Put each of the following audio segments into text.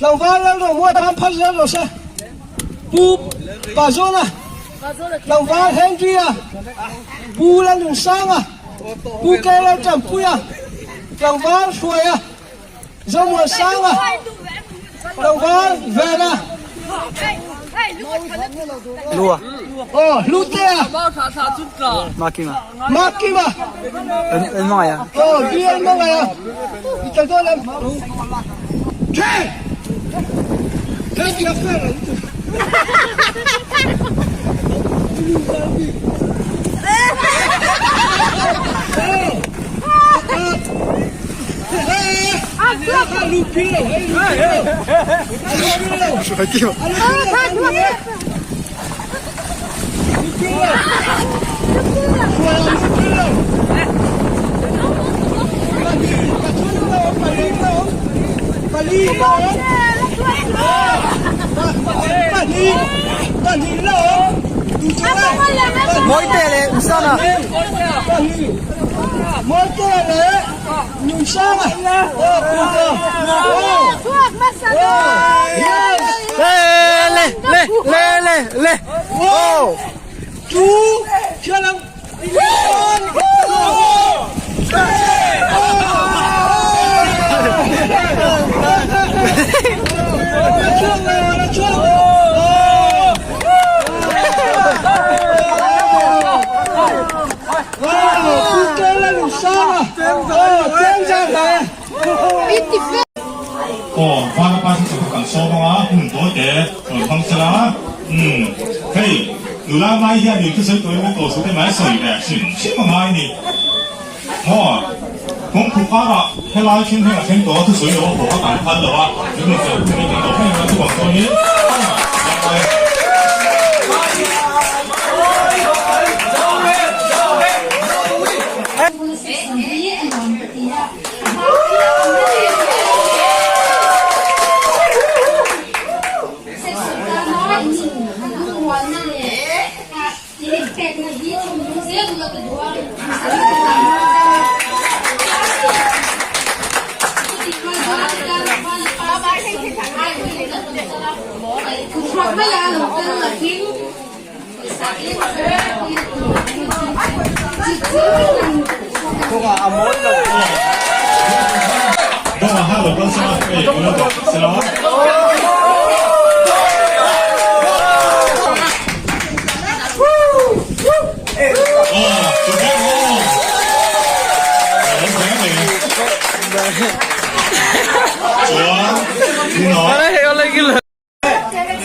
Tlangval Lalromuai tan phal zel rawh se. Pu Pazawna, Tlangval Henry-a, Pu Lalnunsanga, Pu KL Tanpuia, Tlangval Hruaia, Zomuansanga, Tlangval Vena, Aw Hlutea, Makima, Aw BL Mangaia, i tel dawn em? Mawite leh Nusanga. Mawite leh Nusanga. Le le le le le le. Oh. Two, thialang. One, Aw, Vanapa hi chu ka kal sawm ang a, hun tawi te rawn hmang sela. Umm, hei, nula mai hian in thusawi tawi min tawh suh te mai sawi ve hrim hrim a ngai ni. Maw, kawngkhur karah helai thleng hian a thleng tawh a, thusawi lo a haw a kan phal lo a, min rawn sawi hun hi kan lo hmang a, chuvang chuanin a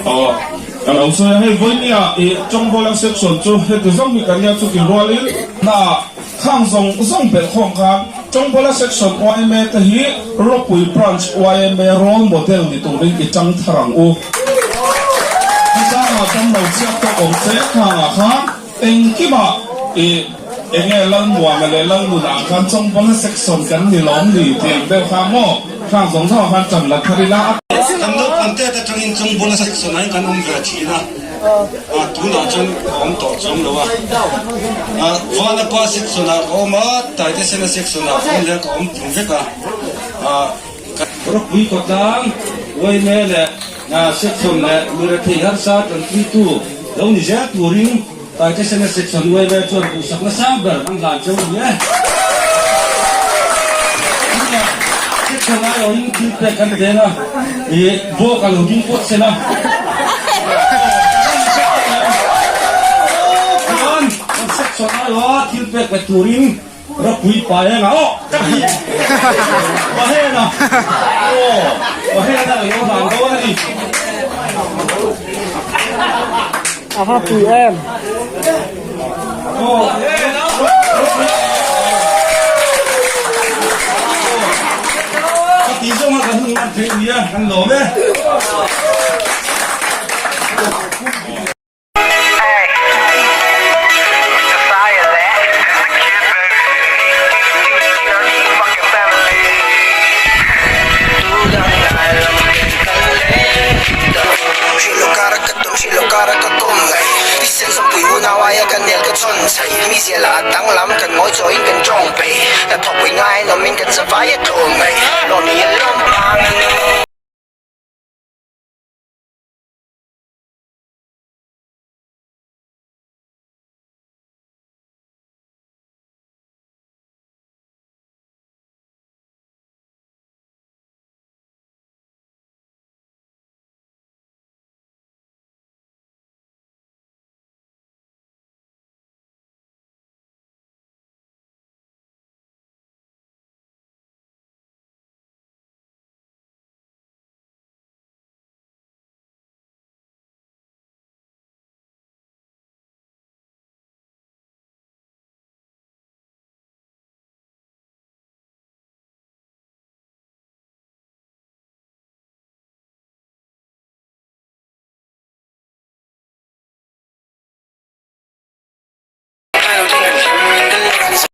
Aw, ka lo sawi a, hei vawinia i Chawngbawl section chu heti zawng hi kan nia chuti rualin hna khang zawng zawng belh khawm khan Chawngbawl section yma te hi Rawpui branch yma role model ni turin i tang thar ang u. Khawchangah damlo chhiat tawk awm se khangah khan engkimah i enge Lalmuana leh Lalnunah khan Chawngbawl section kan ni lawm ni tih ang deuh kha maw khang zawng zawngah khan tan la thar ila a. Kan naupang te atangin Chawngbawl section ah hian kan awm ve thin a, tunah chuan ka awm tawh chuang lo a. Vanapa section ah ka awm a, Taitesena section ah ka awm leh ka awm tlung vek a. Ropui kawtlang, Uaime leh section leh Mirethei harsa tanpuitu lo ni zel turin Taitesena section Uaime chuan duhsakna sang ber an hlan cheu ni e. Tunah section aiawhin thil pek kan deng a, ih bawk a lo ding pawt se la. Chuan kan section aiawha thil pek pe turin Ropui pa eng a aw ka ti pa hen a aw pa hen a lo hlan dawn a ni. A va pui em. Aw ka ti zawng a kan hun ngan theih nia kan lawm e.